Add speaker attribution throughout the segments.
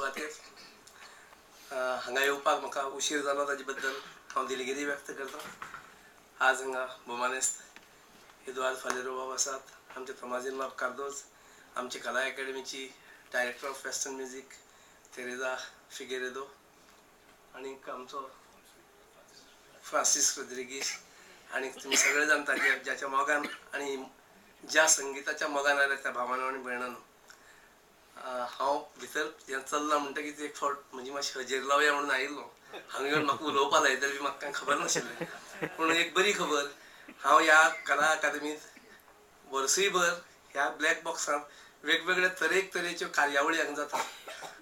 Speaker 1: सुवातेर हांगा येवपाक म्हाका उशीर जालो ताजे बद्दल हांव दिलगिरी व्यक्त करता. आज हांगा भोमानेस्त एदुआर्द फालेरो बाब आसात, आमचे तोमाजीन बाब कार्दोज, आमची कला अकॅडमीची director of western music Teresa Figueiredo आनीक आमचो फ्रांसीस रोद्रिगीश आनी तुमी सगळे जाण ताजे ज्याच्या मोगान आनी ज्या संगिताच्या मोगान आयल्या त्या भावानो आनी भयणानो, हांव भितर हें चल्लां म्हणटकीच एक फावट म्हजी मातशी हजेर लावया म्हणून आयिल्लो. हांगा येवन म्हाका उलोवपा लायतलें बी म्हाका कांय खबर नाशिल्लें, पूण एक बरी खबर, हांव ह्या कला अकादमींत वर्सूयभर ह्या ब्लॅक बॉक्सांत वेगवेगळे तरेक तरेच्यो कार्यावळी हांगा जाता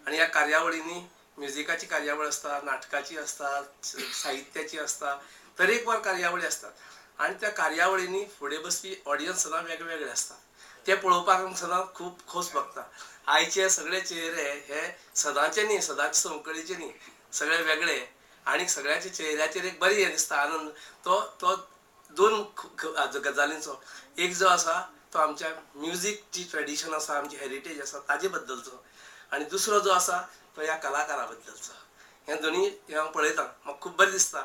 Speaker 1: आनी ह्या कार्यावळींनी म्युजिकाची कार्यावळ आसता, नाटकाची आसता, साहित्याची आसता, तरेकवार कार्यावळी आसतात आनी त्या कार्यावळींनी फुडें बसपी ऑडियन्स सदां वेगवेगळे आसतात. ते पळोवपाक आमकां सदां खूब खोस भोगता. आयचे सगळे चेहरे हे सदांचे न्ही, सदांचे संवकळीचे न्ही, सगळे वेगळे आनी सगळ्यांच्या चेहऱ्याचेर एक बरी हें दिसता आनंद. तो तो दोन गजालींचो, एक जो आसा तो आमच्या म्युजीक जी ट्रेडिशन आसा, आमची हेरिटेज आसा ताजे बद्दलचो, आनी दुसरो जो आसा तो ह्या कलाकारा बद्दलचो. हें दोनी हें हांव पळयतां, म्हाका खूब बरें दिसता.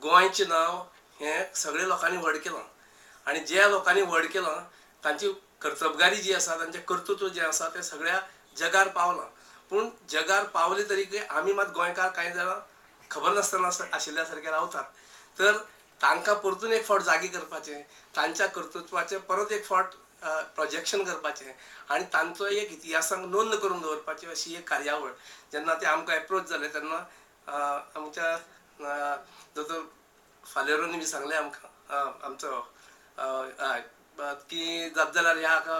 Speaker 1: गोंयचें नांव हें सगळे लोकांनी व्हड केलां आनी ज्या लोकांनी व्हड केलां तांची कर्तबगारी जी आसा, तांचें कर्तृत्व जें आसा तें सगळ्या जगार पावलां. पूण जगार पावले तरी आमी मात गोंयकार कांय जाणां खबर नासतना आशिल्ल्या सारके रावतात. तर तांकां परतून एक फावट जागी करपाचें, तांच्या कर्तृत्वाचें परत एक फावट प्रोजेक्शन करपाचें आनी तांचो एक इतिहासांक नोंद करून दवरपाची अशी एक कार्यावळ. जेन्ना ते आमकां एप्रोच जाले तेन्ना आमच्या दोतोर फालेरोनी बी सांगलें आमकां, आमचो की जात जाल्यार ह्या हाका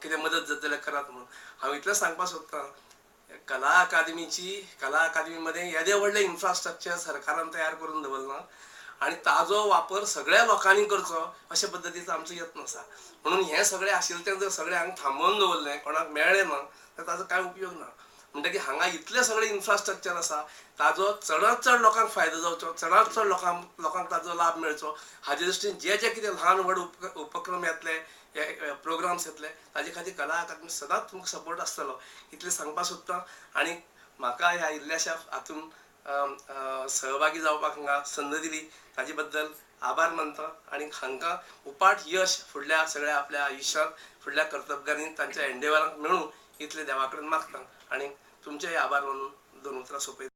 Speaker 1: कितें मदत जात जाल्यार करात म्हणून. हांव इतलें सांगपाक सोदतां, कला अकादमीची, कला अकादमी मदें येदें व्हडलें इन्फ्रास्ट्रक्चर सरकारान तयार करून दवरलां आनी ताजो वापर सगळ्या लोकांनी करचो अशे पद्दतीचो आमचो यत्न आसा. म्हणून हें सगळें आशिल्लें तें जर सगळें हांगा थांबोवन दवरलें, कोणाक मेळ्ळें ना तर ताजो कांय उपयोग ना. म्हणटकीर हांगा इतलें सगळें इन्फ्रास्ट्रक्चर आसा ताजो चडांत चड लोकांक फायदो जावचो, चडांत चड लोकांक ताजो लाभ मेळचो हाजे दृश्टीन जे जे कितें ल्हान व्हड उपक्रम येतले, प्रोग्राम्स येतले ताजे खातीर कला अकादमी सदांच तुमकां सपोर्ट आसतलो इतलें सांगपाक सोदतां. आनी म्हाका ह्या इल्ल्याशा हातूंत सहभागी जावपाक हांगा संद दिली ताजे बद्दल आभार मानता आनी हांकां उपाट यश फुडल्या सगळ्या आपल्या आयुश्यांत फुडल्या कर्तबगारीन तांच्या एंडेवरांक मेळूं इतलें देवा कडेन मागता आनी तुमचेय आभार मानून दोन उतरां सोंपयता.